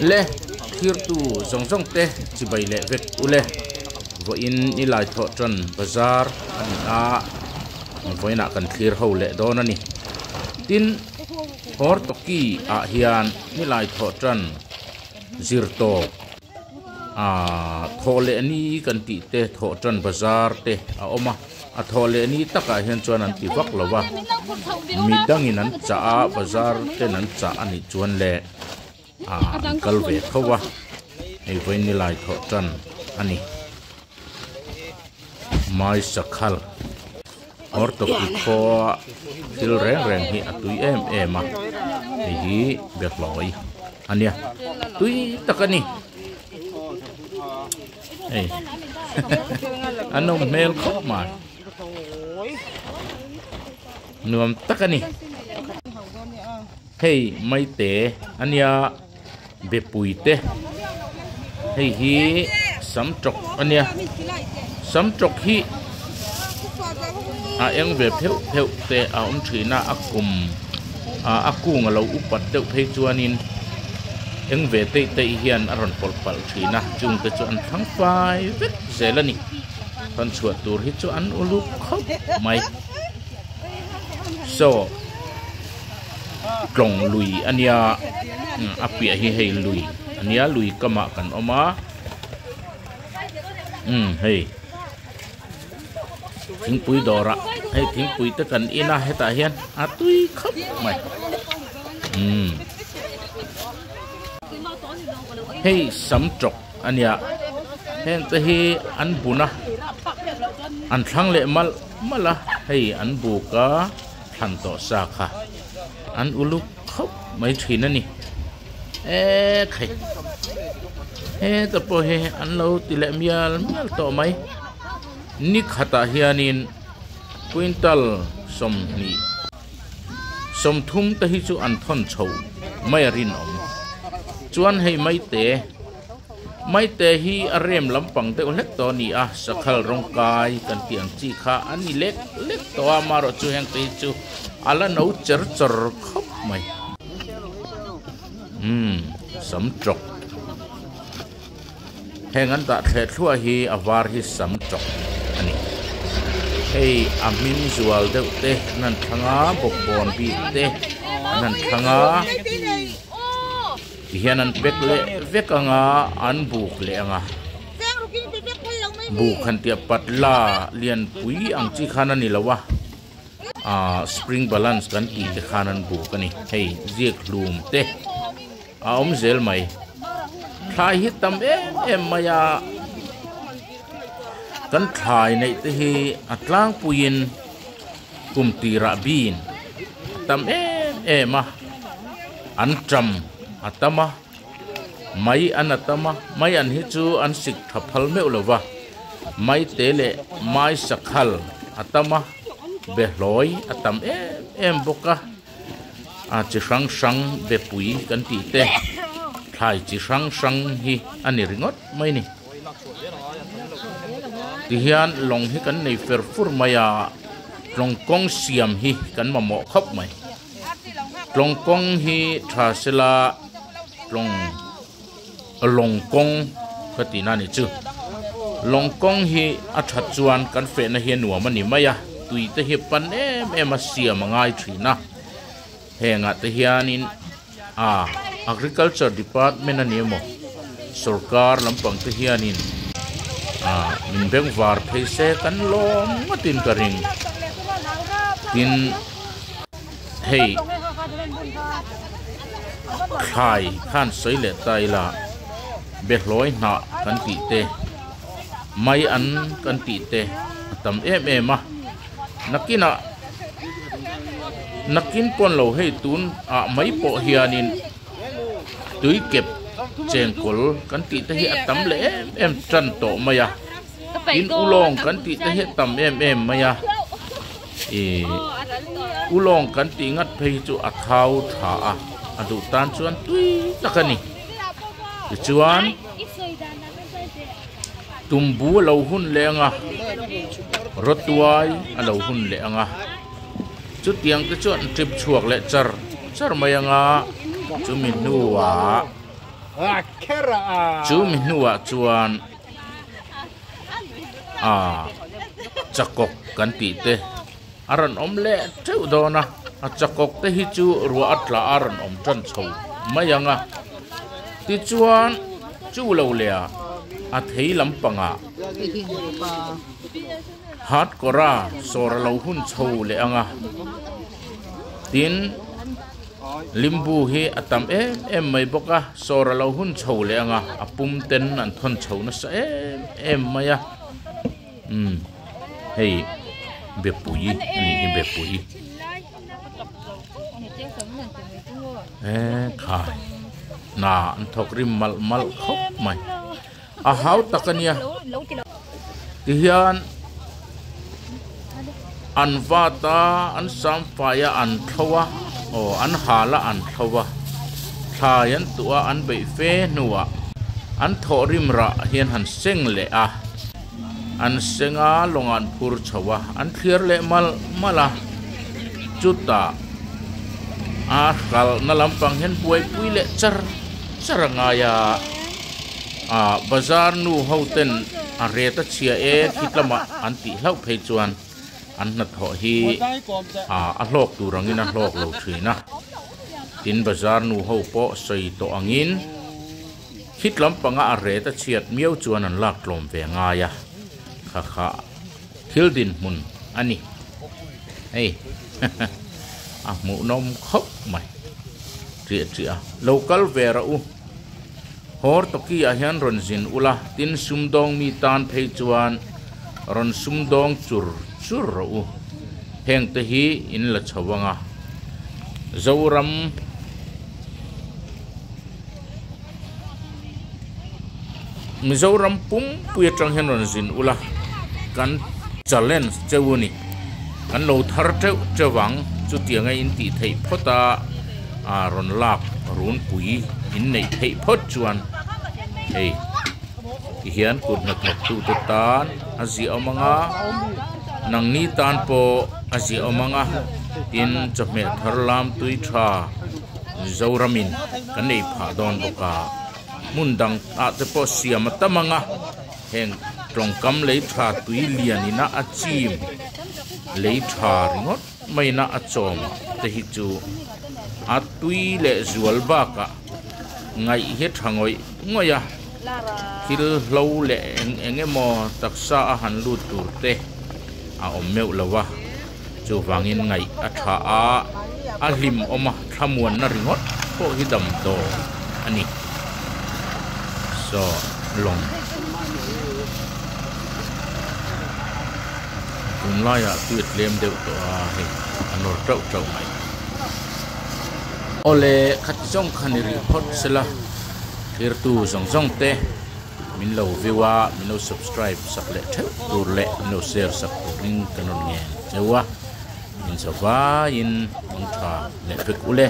Le thirtu zawng zawng te chibai leh vek ule vawiin ni lai thawh tan bazar a ni a vawiinah kan thlir ho leh dawn a ni tin Hortoki ah hian ni lai thawh tan zir tawp Aaa thawh leh ni kan tih te thawh tan bazar te a awm a a thawh leh ni takah hian chuan an ti vak lo va midangin an chah a bazar ten an chah a nih chuan leh aaa an kal ve tho a hei vawiin ni lai thawh tan a ni mai sakhal Hortoki khua thil reng reng hi a tui em em a hei hi behlawi a nia tui tak a ni hei a nawm hmel khawp mai nuam tak a ni hei maite a nia bepui te hei hi sam tawk a nia sam tawk hi a eng ve pheuh pheuh te a awm thin a a kum ah a kung a lo upat deuh phei chuanin eng ve teih teih hian a rawn pawlh palh thin a chung te chu an thlang fai vek zel a ni rawn chhuah tur hi chu an uluk khawp mai saw. Tlawng lui a nia a piah hi hei lui a nia lui kamah kan awm a umm hei thingpui dawrah hei thingpui te kan in a hetah hian a tui khawp mai umm hei sam tawk a nia heng te hi an bun a an thlang leh malh malh a hei an buk a. Thlan tawh sa kha an uluk khawp mai thin a ni. E khai heta pawh hi an lo ti leh mial mial tawh mai. Ni khatah hianin quintal 20 30 te hi chu an thawn chho mai a rinawm. Chuan hei maite. Maite hi a rem lampang deuh hlek tawh a ni a, sakhal rawng kai kan tih ang chi kha a ni lek lek tawh a, amaherawh chu heng te hi chu a la no cher chawr khawp mai. Umm sam tawk heng an dah thleh thluah hi a var hi sam tawk a ni. Hei a hming zual deuh te an han thlang a, bawkbawn bik te an han thlang a. Tihian an pack leh vek ang a, an buk leh ang a. Buk han tih a patla lianpui ang chi khan a ni lo a, ah spring balance kan tih te khan an buk a ni. Hei ziak hlum te a awm zel mai. Thlai hi tam em em mai a, kan thlai neih te hi a tlangpuiin kum tirah bin a tam em em a. An ṭam a tam a, mai an a tam a, mai an hi chu an sik tha phal meuh lo va, mai te leh mai sakhal a tam a, behlawi a tam em em bawk a, a chi hrang hrang bepui kan tih te, thlai chi hrang hrang hi a ni ringawt mai ni. Tihian lawng hi kan nei fer fur mai a, tlawng kawng siam hi kan mamawh khawp mai. Tlawng kawng hi tha sela tlawng lawng kawng ka tih na ni chu lawng kawng hi a that chuan kan fehna hi a nuam a ni mai a tui te hi pan em em a siam a ngai thin a hengah te hianin a agriculture department a ni emaw sorkar lampang te hianin ah min bengvar phei se kan lawm ngawtin ka ring tin hei thlai khan sawi leh ta ila behlawi hnah kan tih te mai an kan tih te a tam em em a nakinah nakin pawn lo hei tun ah mai pawh hianin tui kep chengkawl kan tih te hi a tam leh em em tan tawh mai a tin ulawng kan tih te hi a tam em em mai a ih ulawng kan tih ngat phei hi chu a thau tha a a duh tan chuan tui tak a ni tichuan tumbu a lo hun leh ang a rawtuai a lo hun leh ang a chutiang te chuan trip chhuak leh char char mai ang a chumi hnuah. Chu mi hnuah chuan aa chakawk kan tih te a rawn awm leh teuh dawn a, a chakawk te hi chu ruah a tla a rawn awm tan chho mai ang a, tichuan chu lo leh ah a thei lampangah hat kawra sawr a lo hun chho leh ang a, tin limbu hi a tam em em mai bawk a, sawr a lo hun chho leh ang a, a pum ten an thawn chho nasa em em mai a. Umm hei bepui a nih hi bepui eee khai hna an thawk rim malh malh khawp mai a hau tak a nia tihian an vat a an sam fai a an thlo a aw an hal a an thlo a thlai an tuah a an beih fe hnuah an thawh rim rah hian han seng leh a. An seng a, lawng an phur chho a, an thliar leh malh malh a. Chutah a kalna lampang hian buaipui leh char char a ngai a. Ah bazar nu ho ten a ret a chhia e khit lamah an tih hlauh phei chuan an hnathawh hi ah a hlawk tur angin a hlawk lo thin a. Tin bazar nu ho pawh sawi tawh angin. Khit lampanga a ret a chhiat miau chuan an lak tlawm ve ngai a, kha kha thil dinhmun a ni. Hei a hmuhnawm khawp mai ṭiah ṭiah a, lo kal ve rawh u. Hawr tawki ah hian rawn zin ula, tin sumdawng mi tan phei chuan rawn sumdawng chur chur rawh u. Heng te hi in la chho anga Zoram. Mizoram pumpui atang hian rawn zin ula kan challenge cheu a ni kan lo thar teuh teuh ang chutiang a in tih theih phawt a ah rawn lak runpui in neih theih phawt chuan hei ti hian kut hnathawk tute tan a ziahawm ang a nangni tan pawh a ziahawm ang a tin chawhmeh thar lam tui tha. Zoramin kan ei phah dawn bawk a, hmun dang ah te pawh siam a tam ang a, heng tawngkam lei tha tui lian ina a chim lei tha ringawt maina a chawm te hi chu a tui leh zual bakah ngaih hi tha ngawih ngawih a, thil hlo leh eng eng emaw taksa a han lut tur te a awm meuh lo a. Chuvangin ngaih a tha a, a hlim awm a, thlamuanna ringawt pawh hi damdawi a ni. Saw lawng tunlaiah tui a tlem deuh tawh a, hei a nawr teuh teuh mai. Awle khati zawng kha ni rih phawt sela, thirtu zawng zawng te. Min lo view a, min lo subscribe sak leh theuh tur leh min lo share sak turin ka rawn ngen cheu a, min zavaiin mangtha leh vek ule.